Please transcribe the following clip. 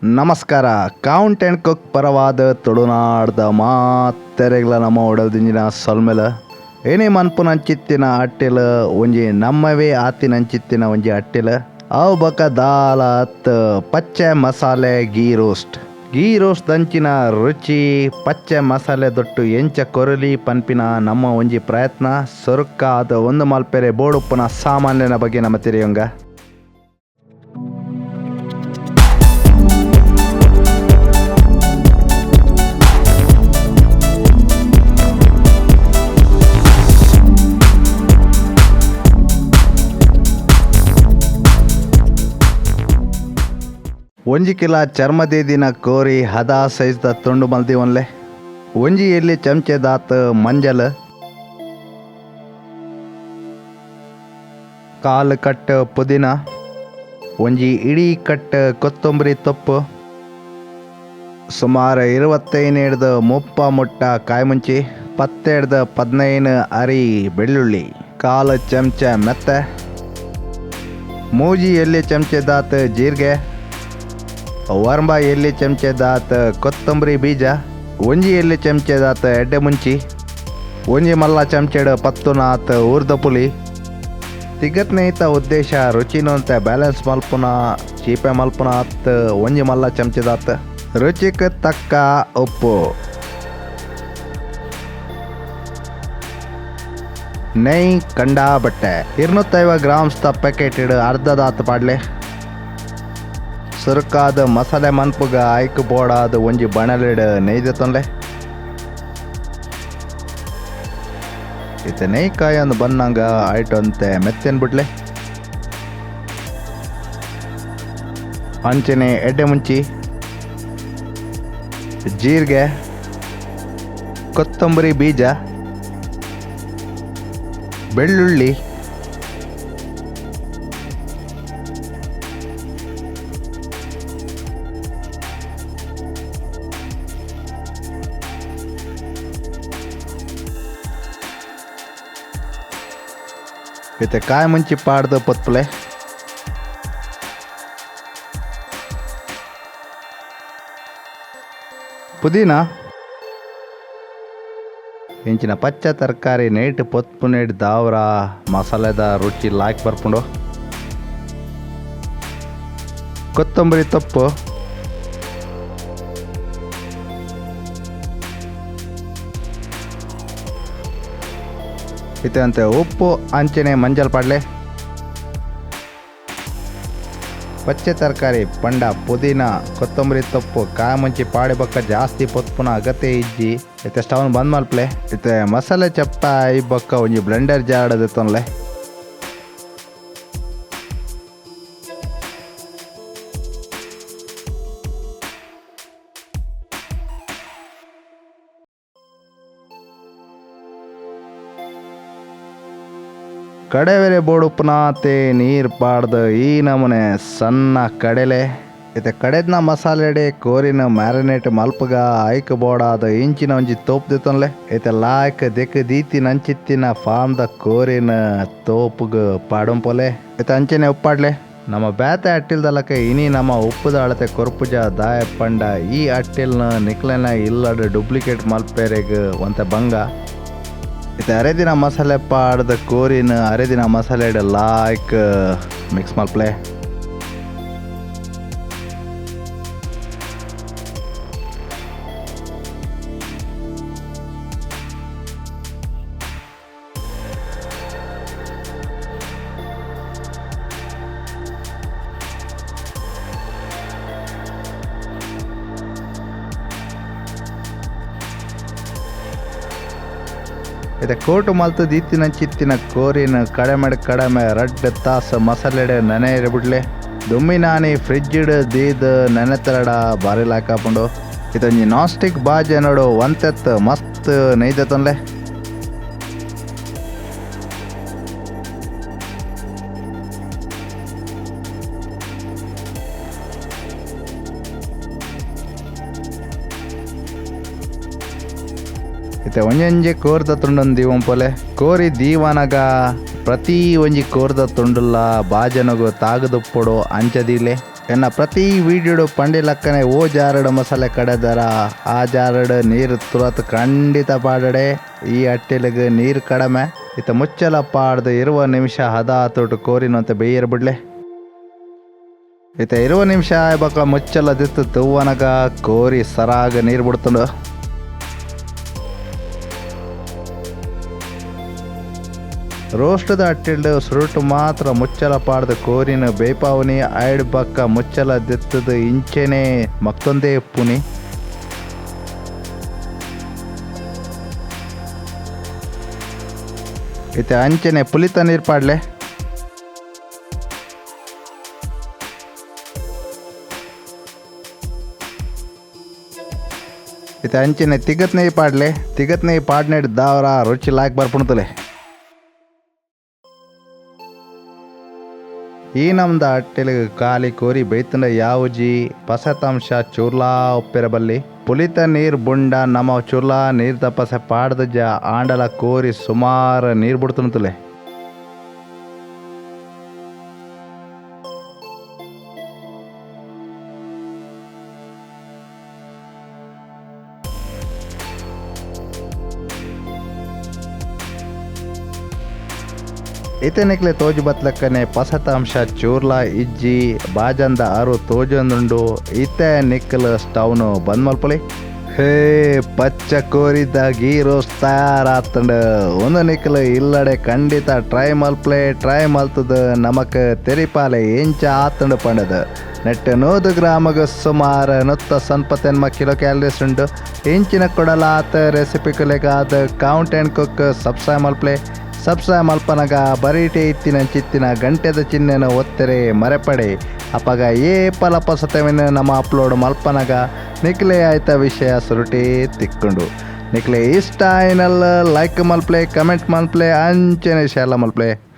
ನಮಸ್ಕಾರ. Count and cook ಪರವಾದ ತುಳುನಾಡ್ದ ಮಾತೆರೆಗ್ಲ ನಮ್ಮ ಒಡಲ್ದಿಂಜಿನ ಸೊಲ್ಮೆಲ. ಏನೇ ಮನ್ಪುನಂಚಿತ್ತಿನ ಅಟ್ಟಿಲ್ ಒಂಜಿ ನಮ್ಮವೇ ಆತಿನಂಚಿತ್ತಿನ ಒಂಜಿ ಅಟ್ಟಿಲ್ ಅವು ಬಕ ದಾಲ ಅತ್ ಪಚ್ಚೆ ಮಸಾಲೆ ಗೀ ರೋಸ್ಟ್. ಗೀ ರೋಸ್ಟ್ ದಂಚಿನ ರುಚಿ ಪಚ್ಚೆ ಮಸಾಲೆ ದೊಟ್ಟು ಎಂಚ ಕೊರಲಿ ಪನ್ಪಿನ ನಮ್ಮ ಒಂಜಿ ಪ್ರಯತ್ನ. ಸೊರುಕ್ಕಾದ ಒಂದು ಮಲ್ಪೆರೆ ಬೋಡುಪ್ಪುನ ಸಾಮಾನ್ಯನ ಬಗ್ಗೆ ನಮ್ಮ ತೆರೆಯೊಂಗ. ಒಂಜಿ ಕಿಲ ಚರ್ಮದೇದಿನ ಕೋರಿ ಹದ ಸೈಜ್ದ ತುಂಡು ಮಲ್ದಿ ಒನ್ಲೆ. ಒಂಜಿ ಎಲ್ಲಿ ಚಮಚೆದಾತ್ ಮಂಜಲ್, ಕಾಲು ಕಟ್ ಪುದೀನ, ಒಂಜಿ ಇಡೀ ಕಟ್ ಕೊತ್ತಂಬರಿ ತೊಪ್ಪು, ಸುಮಾರು 25 30 ಮುಟ್ಟ ಕಾಯ್ಮುಂಚಿ, 10 15 ಅರಿ ಬೆಳ್ಳುಳ್ಳಿ, ಕಾಲು ಚಮಚ ಮೆತ್ತೆ, ಮೂಜಿ ಎಲ್ಲಿ ಚಮಚೆದಾತ್ ಜೀರಿಗೆ, ವರ್ಂಬ ಎಲ್ಲಿ ಚಮಚೆದಾತ್ ಕೊತ್ತಂಬರಿ ಬೀಜ, ಒಂಜಿ ಎಲ್ಲಿ ಚಮಚೆದಾತ್ ಎಡ್ಡೆ ಮುಂಚಿ, ಒಂಜಿ ಮಲ್ಲ ಚಮಚೆಡ್ ಪತ್ತುನಾತ್ ಊರ್ದ ಪುಲಿ. ತಿಗತ್ನೇತ ಉದ್ದೇಶ ರುಚಿನಂತೆ ಬ್ಯಾಲೆನ್ಸ್ ಮಲ್ಪುನ, ಚೀಪೆ ಮಲ್ಪುನ ಆತ್ ಒಂಜಿ ಮಲ್ಲ ಚಮಚೆದಾತ್. ರುಚಿಕ್ ತಕ್ಕ ಉಪ್ಪು, ನೈ ಕಂಡಾ ಬಟ್ಟೆ 250 ಗ್ರಾಮ್ಸ್ ತ ಪ್ಯಾಕೆಟ್ ಅರ್ಧದಾತ್ ಪಾಡ್ಲೆ. ಸುರುಕಾದ ಮಸಾಲೆ ಮನ್ಪುಗ ಐಕ್ ಬೋಡಾದ ಒಂಜಿ ಬಣಲೆಡ್ ನೆಯ್ದೆ ತೊಂಲೆ. ಇತ್ತೆ ನೆಯ್ಕಾಯಿ ಒಂದು ಬನ್ನಂಗ ಆಯ್ಟಂತೆ ಮೆತ್ತೆನ್ ಬಿಡ್ಲೆ. ಅಂಚನೆ ಎಡ್ಡೆ ಮುಂಚಿ, ಜೀರಿಗೆ, ಕೊತ್ತಂಬರಿ ಬೀಜ, ಬೆಳ್ಳುಳ್ಳಿ, ಇತ್ತೆ ಕಾಯಿ ಮುಂಚಿ ಪಾಡ್ದು ಪೊತ್ಪುಲೆ. ಪುದೀನ, ಇಂಚಿನ ಪಚ್ಚ ತರಕಾರಿ ನೇಟ್ ಪೊತ್ಪುನೇಟ್ ದಾವರ ಮಸಾಲೆದ ರುಚಿ ಲಾಯ್ಕ್ ಬರ್ಪುಂಡು. ಕೊತ್ತಂಬರಿ ತೊಪ್ಪು, ಇತ್ತೆ ಅಂತೆ ಉಪ್ಪು, ಅಂಚನೆ ಮಂಜಲ್ ಪಾಡ್ಲೆ. ಪಚ್ಚೆ ತರಕಾರಿ ಪಂಡ ಪುದೀನ, ಕೊತ್ತಂಬರಿ ತೊಪ್ಪು, ಕಾಯಿ ಮುಂಚಿ ಪಾಡಿ ಬಕ್ಕ ಜಾಸ್ತಿ ಪೊತ್ಪುನ ಅಗತ್ಯ ಇಜ್ಜಿ. ಇತ್ತೆ ಸ್ಟವ್ ಬಂದ್ ಮಲ್ಪ್ಲೆ. ಇತ್ತೆ ಮಸಾಲೆ ಚಪ್ಪ ಈ ಬಕ್ಕ ಒಂಜಿ ಬ್ಲೆಂಡರ್ ಜಾರ್ ತೊನ್ಲೆ. ಕಡೆವೆರೆ ಬೋಡುಪ್ಪುನಾತೆ ನೀರು ಪಾಡ್ದು ಈ ನಮೂನೆ ಸಣ್ಣ ಕಡೆಲೆ. ಇತ್ತೆ ಕಡೆದ್ನ ಮಸಾಲೆಡೆ ಕೋರಿನ ಮ್ಯಾರಿನೇಟ್ ಮಲ್ಪಗ ಐಕ್ ಬೋಡಾದ ಇಂಚಿನ ಒಂಜಿ ತೋಪ್ ದಿತ್ತೊನ್ಲೆ. ಇತ್ತೆ ಲಾಯ್ಕ್ ದೆಕ್ ದೀತಿನ ಅಂಚಿತ್ತಿನ ಫಾರ್ಮ್ದ ಕೋರಿನ ತೋಪುಗ್ ಪಾಡಂಪೊಲೆ. ಇತ್ತೆ ಅಂಚನೆ ಉಪ್ಪಾಡ್ಲೆ. ನಮ್ಮ ಬೇತೆ ಅಟ್ಟಿಲ್ದಲಕ ಇನಿ ನಮ್ಮ ಉಪ್ಪುದ ಅಳತೆ ಕೊರ್ಪುಜ ದಾಯ ಪಂಡ ಈ ಅಟ್ಟಿಲ್ನ ನಿಕ್ಲೆನ ಇಲ್ಲಡ್ ಡೂಪ್ಲಿಕೇಟ್ ಮಲ್ಪೆರೆಗ್ ಒಂತೆ ಬಂಗ. ಇತ್ತೆ ಅರೆದಿನ ಮಸಾಲೆ ಪಾಡ್ದ ಕೋರಿನ ಅರೆದಿನ ಮಸಾಲೆ ಲಾಯ್ಕ್ ಮಿಕ್ಸ್ ಮಲ್ಪ್ಲೆ. ಇತ್ತೆ ಕೋಟು ಮಲ್ತು ದೀತಿನಂಚಿತ್ತಿನ ಕೋರಿನ ಕಡಮೆ ಕಡಮೆ 2 ತಾಸು ಮಸಾಲೆಡೆ ನೆನೆ ಬಿಡ್ಲೆ. ದುಮ್ಮಿನಾನಿ ಫ್ರಿಜ್ಡ್ ದೀದ್ ನೆನೆತರಡ ಬಾರಿ ಲಾಯ್ಕಾಪುಂಡು. ಇದೊಂಜಿ ನಾನ್ ಸ್ಟಿಕ್ ಬಾಜೆ ನೋಡು ಒಂತೆತ್ ಮಸ್ತ್ ನೆಯ್ದೆ ತೊನ್ಲೆ. ಇತ್ತೆ ಒಂಜೊಂಜಿ ಕೋರ್ದ ತುಂಡೊಂದು ದೀವಂಪೊಲೆ. ಕೋರಿ ದೀವನಗ ಪ್ರತಿ ಒಂಜಿ ಕೋರ್ದ ತುಂಡುಲ್ಲ ಬಾಜನಗು ತಾಗದುಪ್ಪೊಡು ಅಂಚದಿಲೆ. ಎನ್ನ ಪ್ರತಿ ವೀಡಿಯೋಡು ಪಂಡಿ ಲಕ್ಕನೆ ಓ ಜಾರಡು ಮಸಾಲೆ ಕಡೆದರ ಆ ಜಾರಡು ನೀರು ತುರತ್ ಖಂಡಿತ ಪಾಡಡೆ. ಈ ಅಟ್ಟಿಲಿಗೆ ನೀರು ಕಡಿಮೆ. ಇತ್ತ ಮುಚ್ಚಲ ಪಾಡ್ದು 20 ನಿಮಿಷ ಹದ ಆತೋಟು ಕೋರಿನಂತೆ ಬೇಯರ್ ಬಿಡ್ಲೆ. ಇತ್ತ 20 ನಿಮಿಷ ಆಯ್ಬಕ ಮುಚ್ಚಲ ದಿತ್ತು ತುವ್ವನಗ ಕೋರಿ ಸರಾಗ ನೀರು ಬಿಡ್ತುಂಡು. ರೋಸ್ಟದ ಅಟ್ಟಿಲ್ಡು ಸುರುಟು ಮಾತ್ರ ಮುಚ್ಚಲ ಪಾಡ್ದು ಕೋರಿನ ಬೇಪಾವನಿ ಆಯ್ಡ್ ಬಕ್ಕ ಮುಚ್ಚಲ ದಿತ್ತದ ಇಂಚೆನೆ ಮತ್ತೊಂದೇ ಪುನಿ. ಇತ್ತೆ ಅಂಚೆನೆ ಪುಲಿತ ನೀರು ಪಾಡ್ಲೆ. ಇತ್ತೆ ಅಂಚೆನೆ ತಿಗತ್ ನೇಯ್ ಪಾಡ್ಲೆ. ತಿಗತ್ ನೇಯ್ ಪಾಡ್ನೆಡ್ ದಾವರ ರುಚಿ ಲಾಯ್ಕ್ ಬರ್ಪುಣುತ್ತಲೆ. ಈ ನಮ್ದ ಅಟ್ಟಿಲಿಗೆ ಖಾಲಿ ಕೋರಿ ಬೇಯ್ತಂಡ ಯಾವುಜಿ ಪಸತಾಂಶ ಚೂರ್ಲಾ ಉಪ್ಪಿರಬಲ್ಲಿ. ಪುಲಿತ ನೀರ್ ಬುಂಡ ನಮ ಚೂರ್ಲಾ ನೀರ್ ತಪಸೆ ಪಾಡ್ದ ಜ ಆಂಡಲ ಕೋರಿ ಸುಮಾರು ನೀರ್ ಬಿಡ್ತುನತಲೆ. ಇತನಿಕ್ಲೆ ತೋಜು ಬತ್ಲಕ್ಕನೆ ಪಸತಾಂಶ ಚೂರ್ಲಾ ಇಜ್ಜಿ ಬಾಜಂದ ಅರು ತೋಜೊಂದುಂಡು. ಇತ್ತೆ ನಿಕ್ಕಲ್ ಸ್ಟವ್ನು ಬಂದ್ ಮಲ್ಪೊಲಿ. ಹೇ ಪಚ್ಚ ಕೋರಿದ ಗೀ ರೋಸ್ಟ್ ತಯಾರಾತಂಡು. ಒಂದು ನಿಕ್ಕಲ್ ಇಲ್ಲಡೆ ಖಂಡಿತ ಟ್ರೈ ಮಲ್ಪ್ಲೆ. ಟ್ರೈ ಮಲ್ತದ ನಮಕ್ ತೆರಿಪಾಲೆ ಎಂಚ ಆತಂಡು ಪಂಡದ. ನೆಟ್ 100 ಗ್ರಾಮಗ್ ಸುಮಾರು 189 ಕಿಲೋ ಕ್ಯಾಲರೀಸ್ ಉಂಡು. ಇಂಚಿನ ಕೊಡಲಾತ ರೆಸಿಪಿ ಕುಲೆಗಾದ count and cook subscribe ಮಲ್ಪ್ಲೆ. Subscribe ಮಲ್ಪನಗ ಬರೀಟೆ ಇತ್ತಿನ ಚಿತ್ತಿನ ಗಂಟೆದ ಚಿಹ್ನೆನ ಒತ್ತೆರೆ ಮರೆಪಡೆ. ಅಪಗ ಏ ಪಲಪ ಸತವಿನ ನಮ್ಮ ಅಪ್ಲೋಡ್ ಮಲ್ಪನಗ ನಿಕ್ಲೆ ಆಯ್ತ ವಿಷಯ ಸುರುಟೇ ತಿಕ್ಕೊಂಡು. ನಿಕ್ಲೆ ಇಷ್ಟ ಆಯ್ನಲ್ಲ ಲೈಕ್ ಮಲ್ಪ್ಲೆ, ಕಮೆಂಟ್ ಮಲ್ಪ್ಲೆ, ಅಂಚನೆ ಶೇರ್ಲ ಮಲ್ಪ್ಲೆ.